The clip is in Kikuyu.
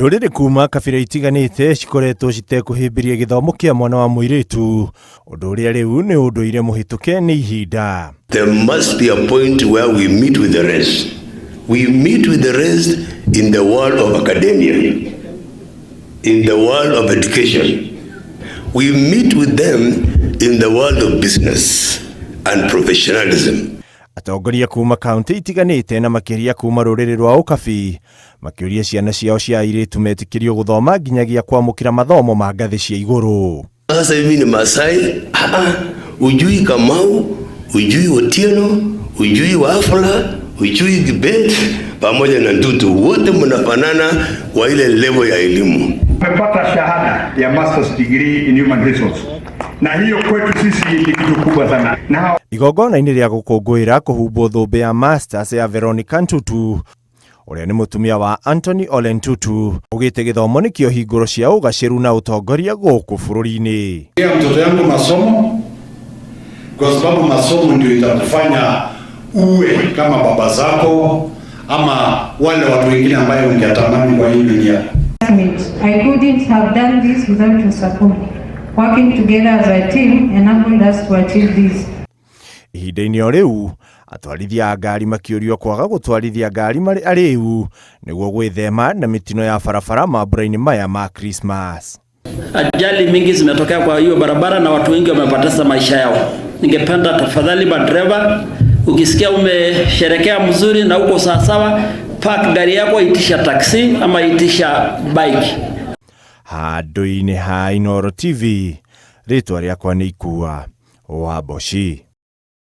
Ndũrĩrĩ kuma kabira itiganĩte cikoretwo citekũhĩmbĩria gĩthomo kĩa mwana wa mũirĩtu, ũndũ ũrĩa rĩu nĩ ũndũire mũhĩtũke nĩ ihinda. There must be a point where we meet with the rest. We meet with the rest in the world of academia, in the world of education. We meet with them in the world of business and professionalism. Atongoria kuma kaunti itiganĩte na makĩria kuma rũrĩrĩ rwa Ũkabi makĩũria ciana ciao cia airĩtu metĩkĩrio gũthoma nginyagia kwamũkĩra mathomo ma ngathĩ cia igũrũ. Sasa mimi ni Masai, ah, ujui Kamau, ujui Otieno, ujui Wafula, ujui Kibet pamoja na Ntutu, wote mnafanana kwa ile level ya elimu. Amepata shahada ya masters degree in human resource, na hiyo kwetu sisi ni kitu kubwa sana. Na Igongona-inĩ rĩa gũkũngũĩra kũhumbwo thũmbĩ ya Masters ya Veronica Ntutu ũrĩa nĩ mũtumia wa Anthony Ole Ntutu ugĩte gĩthomo nĩkĩo hingũro cia ũgacĩru na ũtongoria gũkũ bũrũri-inĩ. Ya mtoto yangu masomo, kwa sababu masomo ndio itakufanya uwe kama baba zako ama wale watu wengine ambayo ungetamani kwa hii dunia. I couldn't have done this without your support. Working together as a team enabled us to achieve this. Ihinda-inĩ o rĩu atwarithia a ngari makĩũrio kwaga gũtwarithia ngari marĩ arĩu nĩguo gwĩthema na mĩtino ya barabara mambura-inĩ maya ma Christmas. Ajali mingi zimetokea kwa hiyo barabara na watu wengi wamepoteza maisha yao. Ningependa tafadhali madereva, ukisikia umesherekea mzuri na uko sawasawa, park gari yako, itisha taxi ama itisha bike. Handũ-inĩ ha Inooro TV, rĩtwa rĩakwa nĩ Ikua wa Mboci.